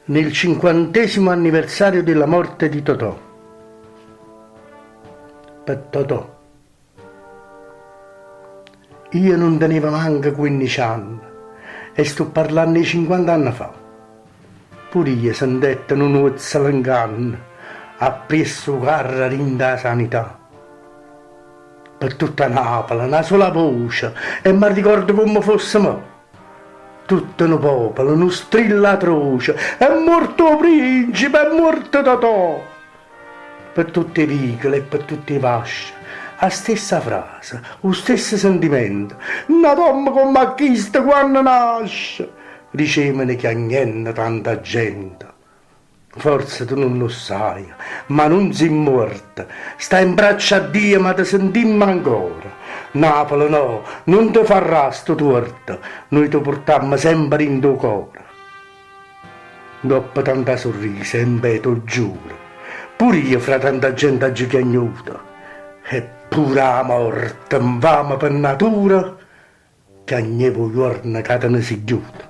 Nel cinquantesimo anniversario della morte di Totò. Pe Totò. Io nun tenevo manco quinnice anne e sto parlanno 'e cinquant'anne fa. Pur'io sentette nu nuozzolo 'nganno appriesso 'o carro dint' 'a Sanità. Pe tutta Napule na sola voce e m'arricordo comme fosse mo. Tutto nu popolo, nu strillo atroce, È muorto 'o principe, è muorto Totò! Pe tutt' 'e vicule e pe tutt' 'e vasce, 'a stessa frase, 'o stesso sentimento, N'at'ommo comm'a chisto quanno nasce! Dicevano chiagnenno tanta gente. Forze tu nun 'o ssaje, ma nun si' muorto, staje 'mbraccio a Dio ma te sentimmo ancora. Napule no, nun te farrà stu tuorto, nuje te purtammo sempe dint' 'o core. Doppo tanta surrise, embè t' 'o giuro, pur'io fra tanta gente aggio chiagnuto, e pure 'a morte, 'nfame pe natura, chiagneva 'o juorno ca te ne si' ghiuto.